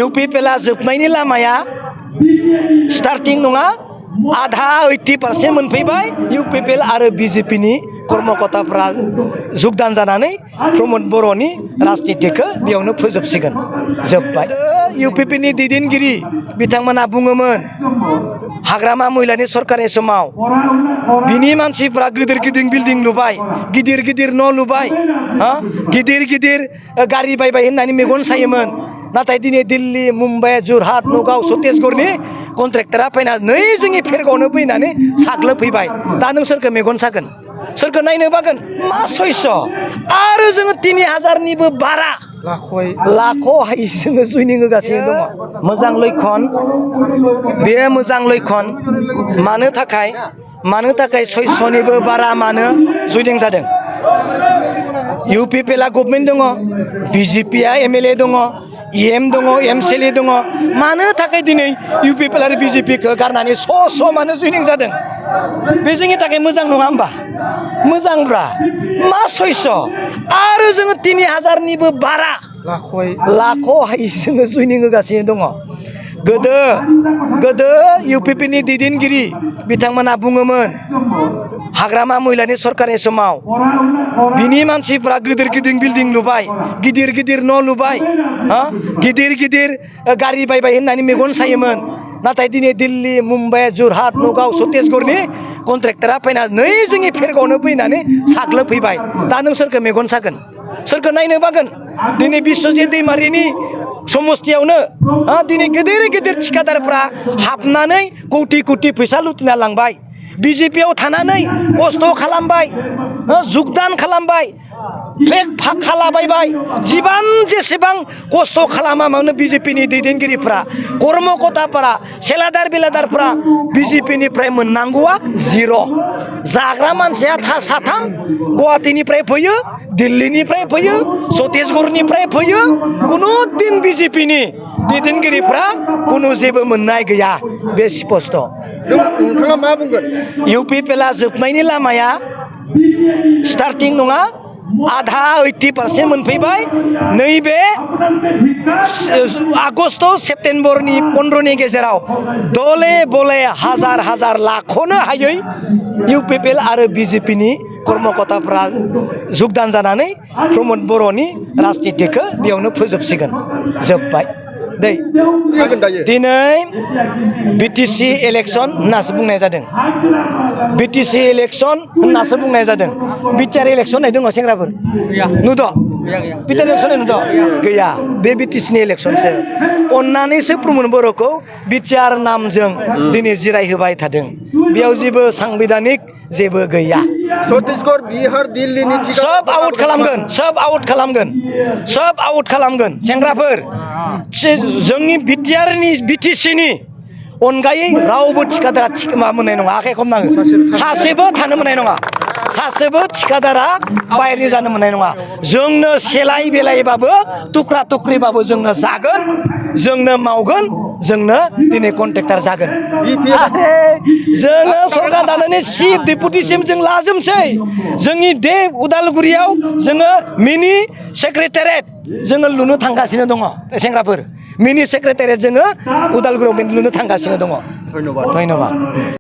UPPLआ जोबनायनि लामाया स्टार्टिं नङा आधा 80% मोनफैबाय UPPL आरो BJPनि कर्मकर्ताफ्रा जुगदान जानानै प्रमद बर'नि राजनितिखौ बेयावनो फोजोबसिगोन जोब्बाय UPPनि दैदेनगिरि बिथांमोना बुङोमोन हाग्रामा महिलानि सरकारनि समाव बिनि मानसिफ्रा गिदिर गिदिर बिल्डिं लुबाय गिदिर गिदिर न' लुबाय गिदिर गिदिर गारि बायबाय होननानै मेगन सायोमोन नाथाय दिनै दिल्ली मुम्बाइ जरहाट नगाव छत्तीसगढ़नि कन्ट्रेक्टरा फैनानै जोंनि फेरगावनो फैनानै साग्लोबफैबाय दा नों सोरखौ मेगन सागोन सोरखौ नायनो बागोन मा 600 आरो जोङो 3000निबो बारा लाख'हाय जोङो जयनिं होगासिनो दङ मोजां लैखन बे मोजां लैखन मानो थाखाय 600निबो बारा मानो जयनिं जादों UPPLआ गभर्नमेन्ट दङ BJPआ MLA दङ EM दङ MCLA दङ मानो थाखाय दिनै UPPL आरो BJPखौ गारनानै स' मानो जयनिं जादों बे जोंनि थाखाय मोजां नङा होमबा मोजांब्रा मा 600 आरो जोङो 3000निबो बारा लाख'हाय जोङो जयनिं होगासिनो दङ गोदो UPPनि दैदेनगिरि बिथांमोना बुङोमोन हाग्रामा महिलानि सरकारनि समाव बिनि मानसिफ्रा गिदिर गिदिर बिल्डिं लुबाय गिदिर गिदिर न' लुबाय गिदिर गिदिर गारि बायबाय होननानै मेगन सायोमोन नाथाय दिनै दिल्ली मुम्बाइ जरहाट नगाव छत्तीसगढ़नि कन्ट्रेक्टरा फैनानै जोंनि फेरगावनो फैनानै साग्लोबफैबाय दा नों सोरखौ मेगन सागोन सोरखौ नायनो बागोन दिनै बिश्वजित दैमारिनि समस्थियावनो दिनै गिदिर गिदिर थिखादारफ्रा हाबनानै कौटि फैसा लुटिना लांबाय BJPआव थानानै खस्थ' खालामबाय जुगदान खालामबाय फ्लेग फाग खालाबायबाय जेसेबां खस्थ' खालामा मानो BJPनि दैदेनगिरिफ्रा कर्मकर्ताफोरा सेलादार बिलादारफ्रा BJPनिफ्राय मोननांगौआ 0 जाग्रा मानसिया साथाम गुवाहाटीनिफ्राय फैयो दिल्लीनिफ्राय फैयो छत्तीसगढ़निफ्राय फैयो कुनु दिन BJPनि दैदेनगिरिफ्रा कुनु जेबो मोननाय गैया बे स्पष्ट नोंथाङा मा बुंगोन UPPLआ जोबनायनि लामाया स्टार्टिं नङा आधा 80% मोनफैबाय नैबे आगष्ट सेप्तेम्बरनि 15नि गेजेराव दले बले हाजार लाख'नो हायै UPPL आरो BJPनि कर्मकर्ताफ्रा जुगदान जानानै प्रमद बर'नि राजनितिखौ बेयावनो फोजोबसिगोन जोब्बाय दिनै BTC इलेक्सन होननासो बुंनाय जादों BTC इलेक्सन होननासो बुंनाय जादों बिटिआर इलेक्सन होननाय दङ सेंग्राफोर नुदों बिटिआर इलेक्सन नुदों गैया बे BTCनि इलेक्सनसो अननानैसो प्रमद बर'खौ बिटिआर नामजों दिनै जिरायहोबाय थादों बेयाव जेबो सांबिधानिक जेबो गैया छत्तीसगढ़ बिहार दिल्लीनि सब आउट खालामगोन सेंग्राफोर जोंनि BTCनि अनगायै रावबो थिखादारा मोननाय नङा आखाइ खमनाङो सासेबो थानो मोननाय नङा सासेबो थिखादारा बाहेरनि जानो मोननाय नङा जोंनो सेलाय बेलायबाबो टुक्रा टुक्रिबाबो जोंनो जागोन जोंनो मावगोन जोंनो दिनै कन्ट्रेक्टर जागोन जोङो सरकार दानानै चिफ डेपुटिसिम जों लाजोबसै जोंनि उदालगुरियाव जोङो मिनि सेक्रेटारियेट जोङो लुनो थांगासिनो दङ सेंग्राफोर मिनि सेक्रेटारियेट जोङो उदालगुरियाव लुनो थांगासिनो दङ धन्यबाद